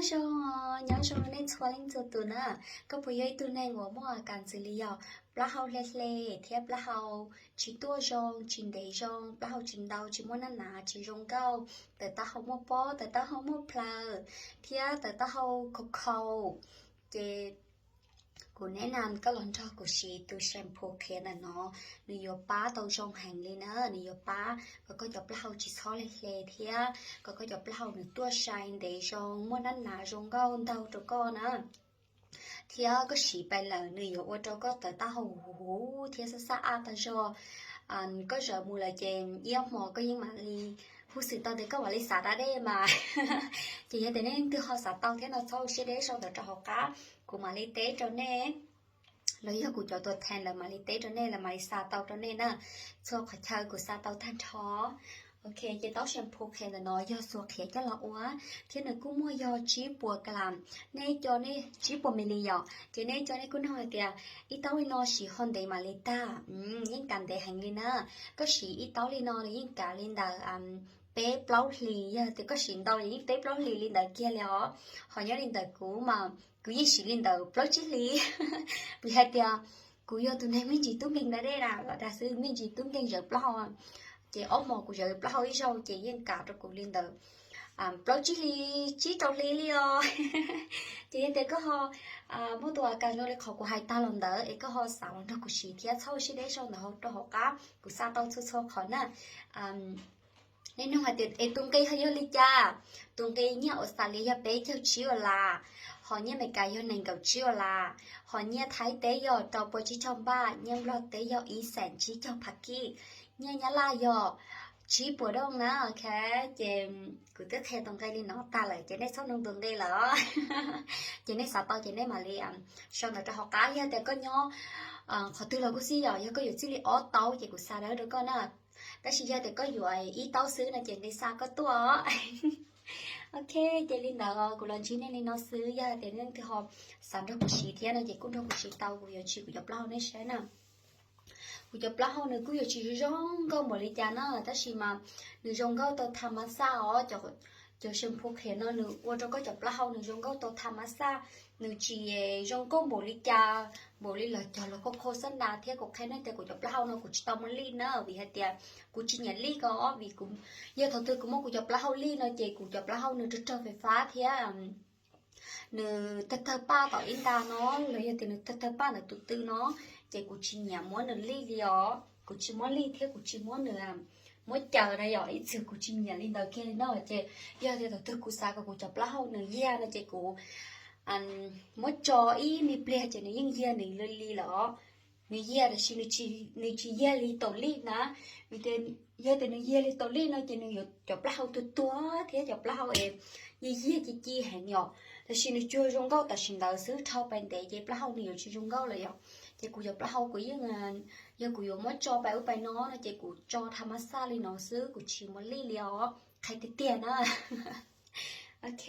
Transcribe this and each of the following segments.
Nyob zoo, nyob zoo nej txhua leej txhua tus na. Koj puas yog ib tug neeg uas muaj kas ntxwv li yog plaub hau hle hle thiab plaub hau tsis tuaj zoo, tsis ntev zoo, plaub hau tsis ntau, tsis muaj nab nav, tsis zoo nkauj, tawm taub hau muaj pob, tawm taub hau muaj plhaws, thiab tawm taub hau khau khau? Ces kuv neb na koj los nrog kuv siv tus shampoo qhiav ntawm no, nws yuav pab tau zoo heev li na. Nws yuav pab kom koj cov plaub hau tsis txhob hle hle thiab kom koj cov plaub hau nws tuaj sai ntev zoo, muaj nab nav zoo nkauj ntau rau koj na. Thiab koj siv pais lawm nws yuav ua rau koj tawm taub hau huv huv thiab xab xab ab tag zog. Koj zawm mus lawm ces ib ob hmo koj yeej mam li, huv xwm tau tias koj mam li xav da dej mas. Ces yog tias nej leej twg ho xav tau thiab no txhob ua siab deb sau ntawv rau hauv qab, kuv mam li teb rau nej. Los yog kuv cov tuam thees lawv mam li teb rau nej, lawv mam li xa tau rau nej na. Txhua qhov chaw kuv xa tau tag nrho. Ok, ces taub shampoo qhiav ntawm no yog xuas qhiav coj los ua, thiab nws kuj muaj yog tsib puas ka lam, nej cov nej tsib puas mis li yom, ces nej cov nej kuj nug hais tias ib taub li no siv ho ntev mam li tag? Yeej kav ntev heev li na. Koj siv ib taub li no nws yeej kav li ntawm peb plaub hlis, yog tias koj siv ntau yeej peb plaub hlis li ntawd kiag li os. Ho nyob li ntawm kuv mas kuv yeej siv li ntawm plaub tsib hlis, vim hais tias kuv yog tus neeg me ntsis tub nkeeg da dej na, los dag xwb, me ntsis tub nkeeg zawv plaub hau. Ces ob hmos kuv zawv plaub hau ib zaug ces yeej kav rau kuv li ntawm plaub tsib hlis, tsib rau hli li os. Ces yog tias koj ho muaj tus a kas zoo li qhov kuv hais tag los ntawd es koj ho xav los nrog kuv siv thiab txhob ua siab deb sau ntawv rau hauv qab, kuv xa tau txhua txhua qhov na. Nej nug hais tias es tus nqi ho yog li cas? Tus nqi nyiaj Australia yog peb caug tsib ua las, ho nyiaj Amelikas yog nees nkaum tsib ua las, ho nyiaj Thaib teb yog rau pua tsib caug npaj, nyiaj Nplog teb yog ib xeem tsib caug phav kij, nyiaj Nyab Laj yog tsib puas dooj na. Ok, ces kuv twb qhia tus nqi li no tag lawm ces nej txhob nug tus nqi lawm. Ces nej xav tau ces nej mam li sau ntawv rau hauv qab. Yog tias koj nyob qhov twg los kuj xij yom, yog koj yuav txij li ob taub ces kuv xa dawb rau koj na. Tab sis yog tias koj yuav ib taub xwb no ces nqi xa koj tuaj. Ok, ces li ntawd kuv los ntsib nej li no xwb. Yog tias nej leej twg ho xav nrog kuv siv thiab no ces kuj nrog kuv siv tau, kuv yuav tsim kuv cov plaub hau nej saib na. Kuv cov plaub hau nws kuj yuav tsis zoo nkauj npaum li cas na, tab sis mas nws zoo nkauj tau tha ma xaj os. Cov shampoo qhiav no nws ua rau koj cov plaub hau nws zoo nkauj tau tha ma xaj. Nws tsis zoo nkauj npaum li cas, npaum li los cog los khau khau xab nas thiab. Kuv qhia nej tias kuv cov plaub hau no kuv tsis tau muab lij na, vim hais tias kuv tsis nyiam lij ko, vim kuv, yog thaum twg kuv muab kuv cov plaub hau lij no ces kuv cov plaub hau nws rog rog fais fab thiab nws tawg tawg paj tom ib nta no, los yog tias nws tawg tawg paj ntawm tus tw no, ces kuv tsis nyiam muab nws lij li os. Kuv tsis muab lij thiab kuv tsis muab nws, muab caws na yom, ib txwm kuv tsis nyiam li ntawd kiag li no. Ces yog tias thaum twg kuv xav kom kuv cov plaub hau nws yiag no ces kuv muab tso ib me pliag ces nws yeej yiag nws li li lawm os. Nws yiag tab sis nws tsis yiag li taum lij na. Vim tias yog tias nws yiag li taum lij no ces nws yuav cov plaub hau tuag tuag thiab cov plaub hau es yiag yiag ci ci heev yom. Tab sis nws tsuas zoo nkauj tam sim ntawd xwb, dhau pais ntev ces plaub hau nws yuav tsis zoo nkauj lawm yom. Ces kuv cov plaub hau kuv yeej, yog kuv yuav muab tso pais ub pais no no ces kuv tso tha ma xaj li no xwb, kuv tsis muab lij li os, qhia tiag tiag na. Ok,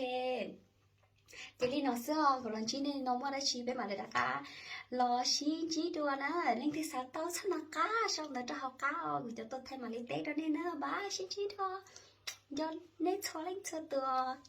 ces li no xwb os, kuv los ntsib nej no muaj dab tsi peb mam li rov qab los sib ntsib dua na. Leej twg xav tau txhob nco qab sau ntawv rau hauv qab os, kuv cov tuam theej mam li teb rau nej na. Bye, sib ntsib dua, nco nej txhua leej txhua tus.